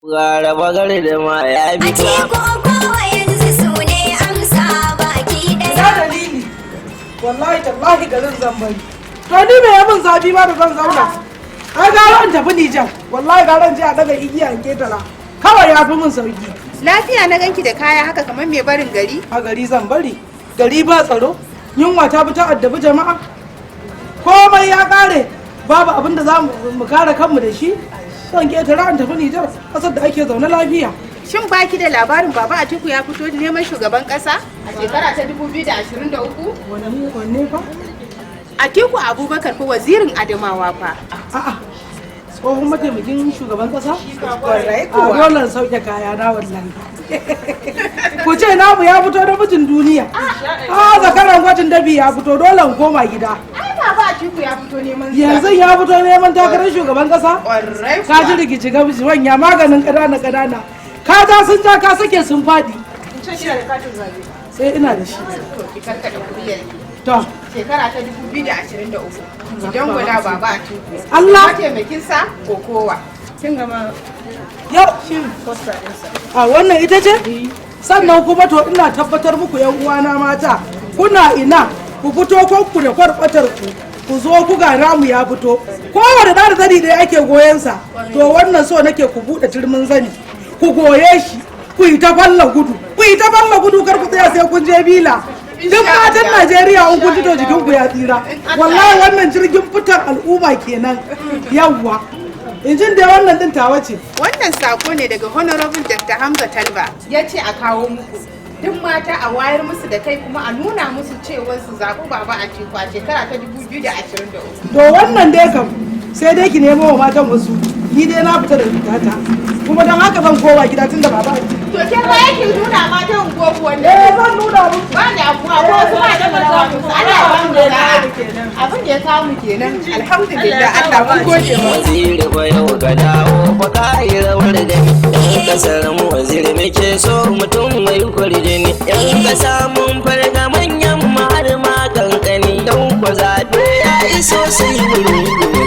Gara bagar da ma ya fito. Atiku kowa yanzu su ne amsa baki Ina ɗaya. dalili? Wallahi tallahi garin zan bari. To ni me ya min zafi ma da zan zauna? Ai gara in tafi Nijar. Wallahi gara in je a daga igiya in ketara. Kawai ya fi min sauki. Lafiya na ganki da kaya haka kamar mai barin gari? A gari zan bari. Gari ba tsaro. Yunwa ta fi ta addabi jama'a. Komai ya kare. Babu abin da za mu kare kanmu da shi. Zan ketara in tafi Nijar, kasar da ake zaune lafiya. Shin baki da labarin Baba Atiku ya fito neman shugaban kasa a shekara ta 2023? Wanne fa? Atiku Abubakar fa, wazirin Adamawa fa. A'a. Tsohon mataimakin shugaban kasa? Kwarai A kuwa. dole in sauke kaya na wallahi. Ku ce namu ya fito namijin duniya. A zakaran gwajin dabi ya fito, dole in koma gida. Ai Baba Atiku ya fito neman sa. Yanzu ya fito neman takarar shugaban kasa? Kwarai Ka ji kuwa. rikici gamshi wanya maganin ƙanana ƙanana. Ka ja sun ja, ka sake sun faɗi. Sai ina da shi. To ki karkada kuriyar ki. To. Shekara ta 2023. Ki dangwala Baba Atiku. Allah. Mataimakin sa kokowa. Kin gama Yau. poster ɗinsa. A wannan ita ce? Sannan kuma to ina tabbatar muku, yan uwana mata, kuna ina, ku fito ku da kwarkwatar ku, ku zo ku ga namu ya fito. Kowane da da zani ɗaya ake goyon sa. To wannan so nake ku buɗe turmin zani, ku goye shi, ku yi ta falla gudu, ku yi ta falla gudu, kar ku tsaya sai kun je bila. Duk matan Najeriya, in kun fito jikin ku ya tsira. Wallahi wannan jirgin fitar al'umma kenan. Yawwa. Injin dai wannan din tawa ce. Wannan sako ne daga Honorable Dr. Hamza Talba. Ya ce a kawo muku. Duk mata a wayar musu da kai kuma a nuna musu cewa su zaɓi Baba Atiku a shekara ta 2023. To wannan dai kam sai dai ki nemo wa matan wasu. Ni dai na fita da fitata. Kuma don haka zan koma gida tun da baba. To ke ba yake nuna matan unguwarku wannan. Eh, zan nuna musu. Ba da abuwa ko wasu ba da ba musu. Allah ya ba mu sa'a. Abin da ya kawo mu kenan. Alhamdulillah, Allah mun gode mu. Waziri fa, yau ka dawo fa, ka yi rawar gani. Yan kasar mu, waziri muke so, mutum mai kwarjini. Yan kasa mun farga, manyan mu har ma kankani, don ku zaɓe ya iso sai wurin.